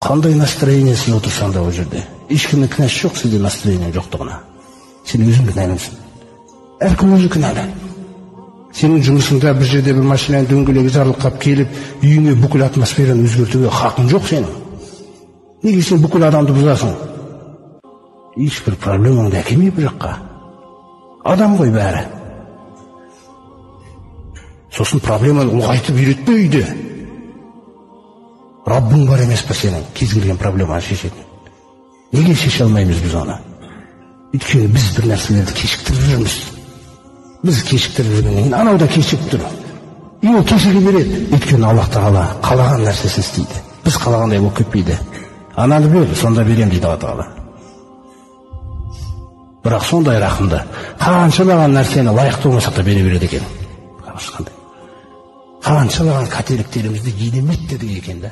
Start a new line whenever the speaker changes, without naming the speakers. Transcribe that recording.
Қандай настроениесіз отырсаң да ол жерде ешкімнің кінәсі жоқ сізде настроение жоқтығына. Сен өзің кінәлісің, әркім өзі кінәлі. Сенің жұмысыңда бір жерде бір машинаның дөңгелегі жарылқап келіп, үйіңе бүкіл атмосфераны өзгертуге хақың жоқ сенің. Неге сен бүкіл адамды бұзасың? Ешбір проблемаңды әкелмей бұл жаққа. Адам ғой бәрі. Сосын проблеманы ұлғайтып үйретпе үйде. Раббың бар емес пе сенің, кез келген проблеманы шешетін? Неге шеше алмаймыз біз оны? Өйткені біз бір нәрселерді кешіктіріп жүрміз. Біз кешіктіріп жүргеннен кейін анау да кешігіп тұр. И ол кешіге береді. Өйткені Аллах тағала қалаған нәрсесін істейді. Біз қалағандай болып кетпейді. Ананы бер, сонда берем дейді Алла тағала. Бірақ сондай рақымды, қаншалаған нәрсені лайықты болмасақ та бере береді екен. Қаншалаған қателіктерімізді елемейді деді екен да.